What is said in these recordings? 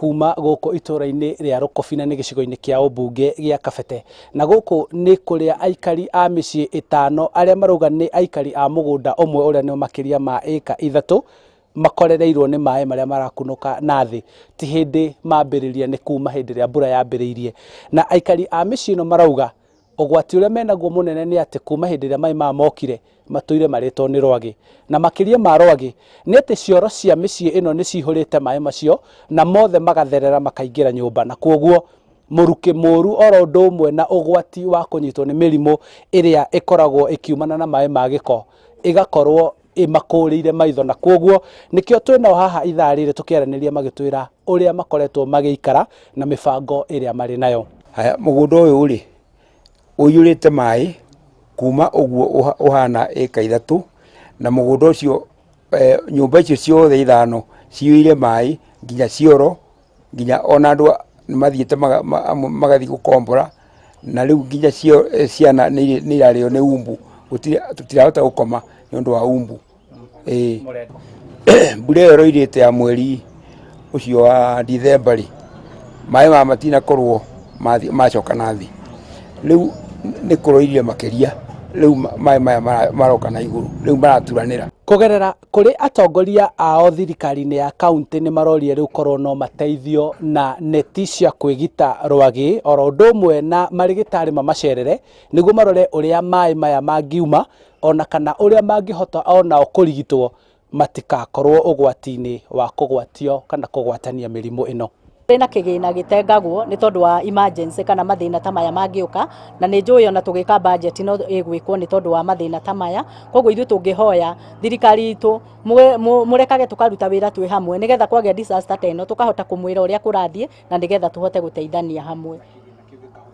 Kuma gũkũ itũra-inĩ rĩa Rũkobi na nĩ gĩcigo-inĩ kĩa ũmbunge gĩa Kabete. Na gũkũ nĩ kũrĩa aikari a mĩciĩ ĩtano arĩa marauga nĩ aikari a mũgũnda ũmwe ũrĩa nĩ makĩria ma ĩka ithatũ makorereirwo nĩ maĩ marĩa marakunũka na thĩ. Ti hĩndĩ mambĩrĩria nĩ kuma hĩndĩ ĩrĩa mbura yambĩrĩirie. Na aikari a mĩciĩ ĩno marauga Ũgwati ũrĩa menaguo mũnene nĩ atĩ kuma hĩndĩ ĩrĩa maĩ maya mokire, matũire marĩtwo nĩ rwagĩ. Na makĩria ma rwagĩ, nĩ atĩ cioro cia mĩciĩ ĩno nĩ cihũrĩte maĩ macio na mothe magatherera makaingĩra nyũmba na kwoguo mũrukĩ mũru oro ũndũ ũmwe na ũgwati wa kũnyitwo nĩ mĩrimũ ĩrĩa ĩkoragwo ĩkiumana na maĩ ma gĩko ĩgakorwo ĩmakũrĩire maitho na kwoguo nĩkĩo twĩnao haha ithaa rĩrĩ tũkĩaranĩria magĩtwĩra ũrĩa makoretwo magĩikara na mĩbango ĩrĩa marĩ nayo. Haya, mũgũnda ũyũ rĩ, ũiyũrĩte maĩ kuma ũguo ũhana ĩka ithatũ, na mũgũnda ũcio nyũmba icio ciothe ithano ciyũire maĩ nginya cioro, nginya ona andũ nĩ mathiĩte amwe magathiĩ gũkombora, na rĩu nginya ciana nĩ irarĩo nĩ umbu, tũtirahota gũkoma nĩ ũndũ wa umbu. Ĩĩ mbura ĩyo ĩroirĩte ya mweri ũcio wa Dithemba rĩ, maĩ maya matinakorwo macoka na thĩ, rĩu nĩ kũroirire makĩria, rĩu maĩ maya maroka na igũrũ, rĩu maraturanĩra. Kũgerera kũrĩ atongoria ao thirikari-inĩ ya kauntĩ nĩ maroria rĩu korwo no mateithio na neti cia kwĩgita rwagĩ oro ũndũ ũmwe na marĩgĩtarĩ mamacerere nĩguo marore ũrĩa maĩ maya mangiuma ona kana ũrĩa mangĩhota onao kũrigitwo matikakorwo ũgwati-inĩ wa kũgwatio kana kũgwatania mĩrimũ ĩno. Kũrĩ na kĩgĩna gĩtengagwo nĩ tondũ wa emergency kana mathĩna ta maya mangĩũka, na nĩ njũĩ ona tũgĩka budget no ĩgwĩkwo nĩ tondũ wa mathĩna ta maya, koguo ithuĩ tũngĩhoya thirikari itũ mũrekage tũkaruta wĩra twĩ hamwe nĩgetha kwagĩa disaster ta ĩno tũkahota kũmwĩra ũrĩa kũrathiĩ na nĩgetha tũhote gũteithania hamwe,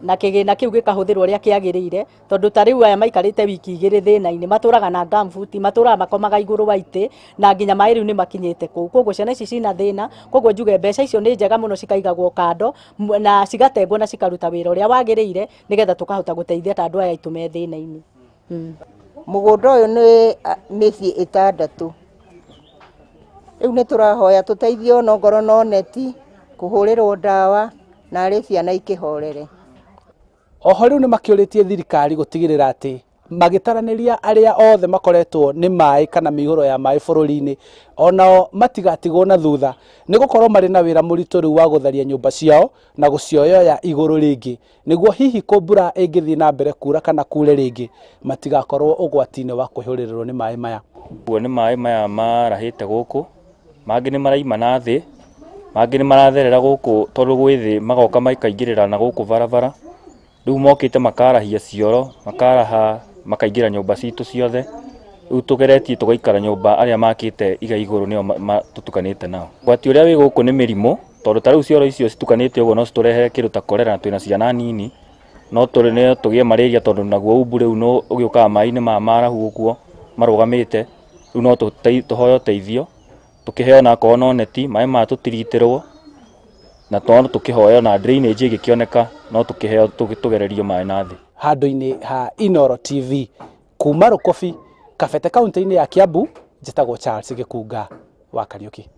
na kĩgĩna kĩu gĩkahũthĩrwo ũrĩa kĩagĩrĩire. Tondũ ta rĩu aya maikarĩte wiki igĩrĩ thĩna-inĩ, matũraga na gumboot, matũraga makomaga igũrũ wa itĩ, na nginya maĩ rĩu nĩ makinyĩte kũu. Koguo ciana ici ciĩna thĩna, koguo njuge mbeca icio nĩ njega mũno cikaigagwo kando, na cigatengwo na cikaruta wĩra ũrĩa wagĩrĩire, nĩgetha tũkahota gũteithia ta andũ aya aitũ me thĩna-inĩ. Mũgũnda ũyũ nĩ mĩciĩ ĩtandatũ, rĩu nĩ tũrahoya tũteithio ona ongorwo no neti, kũhũrĩrwo ndawa, narĩ ciana ikĩhorere. Oho rĩu nĩmakĩũrĩtie thirikari gũtigĩrĩra atĩ magĩtaranĩria arĩa othe makoretwo nĩ maĩ kana mĩihũro ya maĩ bũrũri-inĩ onao matigatigwo na thutha nĩ gũkorwo marĩ na wĩra mũritũ rĩu wa gũtharia nyũmba ciao na gũcioyoya igũrũ rĩngĩ nĩguo hihi kũ mbura ĩngĩthiĩ na mbere kura kana kure rĩngĩ matigakorwo ũgwati-inĩ wa kũihũrĩrĩrwo nĩ maĩ maya. Ũguo nĩ maĩ maya marahĩte gũkũ Mangĩ nĩ maraima na thĩ, mangĩ nĩ maratherera gũkũ tondũ gwĩ thĩ magoka makaingĩrĩra na gũkũ barabara. Rĩu mokĩte makarahia cioro, makaraha makaingĩra nyũmba citũ ciothe. Rĩu tũgeretie tũgaikara nyũmba arĩa makĩte iga igũrũ nĩo tũtukanĩte nao. Ũgwati ũrĩa wĩ gũkũ nĩ mĩrimũ, tondũ ta rĩu cioro icio citukanĩte ũguo no citũrehere kĩndũ ta korera na twĩna ciana nini. No tũgĩe marĩria tondũ naguo umbu rĩu ũgĩũkaga maĩ-inĩ maya marahu ũguo marũgamĩte. Rĩu no tũhoe ũteithio, tũkĩheo ona akorwo no neti, maĩ maya tũtiritĩrwo, na no tũkĩhoe ona drainage ĩngĩkĩoneka no tũkĩheo tũgererio maĩ na thĩ. Handũ-inĩ ha Inooro TV kuma Rũkobi, Kabete kauntĩ-inĩ ya Kiambu, njĩtagwo Charles Gĩkunga wa Kariũki.